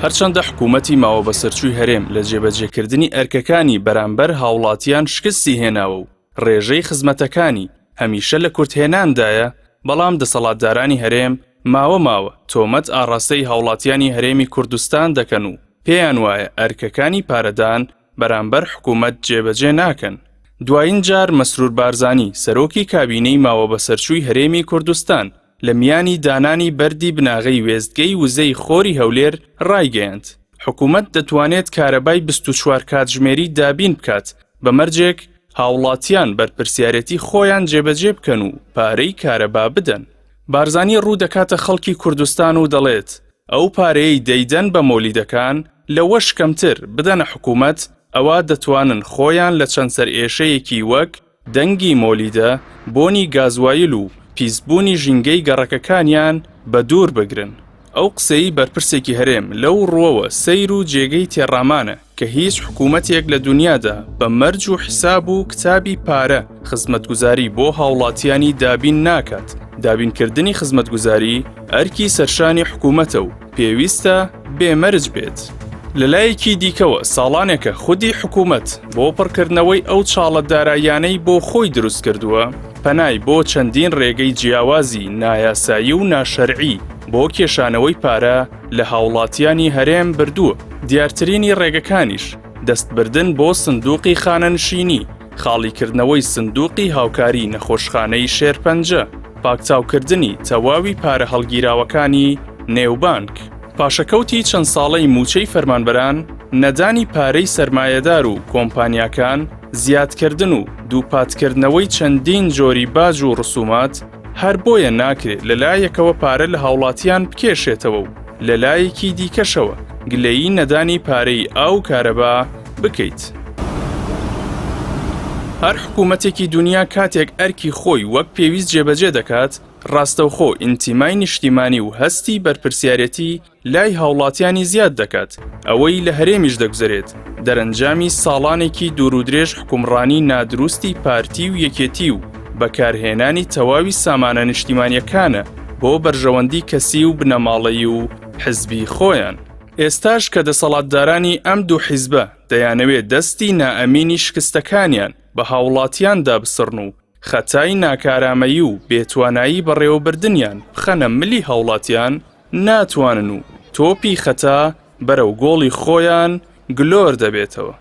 هەرچەندە حکوومەتی ماوەبەسەرچووی هەرێم لە جێبەجێکردنی ئەرکەکانی بەرامبەر هاوڵاتیان شکستی هێناوە و ڕێژەی خزمەتەکانی هەمیشە لە کورتهێناندایە، بەڵام دەسەڵاتدارانی هەرێم ماوە ماوە تۆمەت ئاڕاستەی هاوڵاتیانی هەرێمی کوردستان دەکەن و پێیان وایە ئەرکەکانی پارەدان بەرامبەر حکوومەت جێبەجێ ناکەن. دوایین جار مەسرور بارزانی، سەرۆکی کابینەی ماوەبەسەرچووی هەرێمی کوردستان، لە میانی دانانی بەردی بناغەی وێستگەی وزەی خۆری هەولێر ڕایگەیاند، حکوومەت دەتوانێت کارەبای 24 کاتژمێری دابین بکات بە مەرجێک هاوڵاتیان بەرپرسیارێتی خۆیان جێبەجێ بکەن و پارەی کارەبا بدەن. بارزانی ڕوو دەکاتە خەڵکی کوردستان و دەڵێت، ئەو پارەیەی دەیدەن بە مۆلیدەکان لەوەش کەمتر بدەنە حکوومەت ئەوا دەتوانن خۆیان لە چەند سەرئێشەیەکی وەک دەنگی مۆلیدە، بۆنی گازوایل و پیسبوونی ژینگەی گەڕەکەکانیان بە دوور بگرن. ئەو قسەی بەرپرسێکی هەرێم لەو ڕووەوە سەیر و جێگەی تێڕامانە کە هیچ حکوومەتێک لە دونیادا بە مەرج و حیساب و کتابی پارە خزمەتگوزاری بۆ هاوڵاتیانی دابین ناکات، دابینکردنی خزمەتگوزاری ئەرکی سەرشانی حکوومەتە و پێویستە بێ مەرج بێت. لەلایەکی دیکەوە ساڵانێکە خودی حکوومەت بۆ پڕکردنەوەی ئەو چاڵە داراییانەی بۆ خۆی دروست کردووە، پەنای بۆ چەندین رێگەی جیاوازی نایاسایی و ناشەرعی بۆ کێشانەوەی پارە لە هاوڵاتیانی هەرێم بردووە، دیارترینی رێگەکانیش دەستبردن بۆ سندوقی خانەنشینی، خاڵیکردنەوەی سندوقی هاوکاری نەخۆشخانەی شێرپەنجە، پاکتاوکردنی تەواوی پارە هەڵگیراوەکانی نێو بانک، پاشەکەوتی چەند ساڵەی مووچەی فەرمانبەران، نەدانی پارەی سەرمایەدار و کۆمپانیاکان، زیادکردن و دووپاتکردنەوەی چەندین جۆری باج و ڕسومات، هەر بۆیە ناکرێ لە لایەکەوە پارە لە هاوڵاتیان بکێشێتەوە و لە لایەکی دیکەشەوە گلەیی نەدانی پارەی ئاو و کارەبا بکەیت. هەر حکوومەتێکی دونیا کاتێک ئەرکی خۆی وەک پێویست جێبەجێ دەکات، ڕاستەوخۆ ئینتیمای نیشتیمانی و هەستی بەرپرسیارێتی لای هاوڵاتیانی زیاد دەکات، ئەوەی لە هەرێمیش دەگوزەرێت دەرەنجامی ساڵانێکی دوورودرێژ حوکمڕانی نادروستی پارتی و یەکێتی و بەکارهێنانی تەواوی سامانە نیشتیمانیەکانە بۆ بەرژەوەندی کەسی و بنەماڵەیی و حزبی خۆیان. ئێستاش کە دەسەڵاتدارانی ئەم دوو حیزبە دەیانەوێت دەستی نائەمینی شکستەکانیان بە هاوڵاتیاندا بسڕن و خەتای ناکارامەیی و بێتوانایی بەڕێوەبردنیان بخەنە ملی هاوڵاتیان، ناتوانن و تۆپی خەتا بەرەو گۆڵی خۆیان گلۆر دەبێتەوە.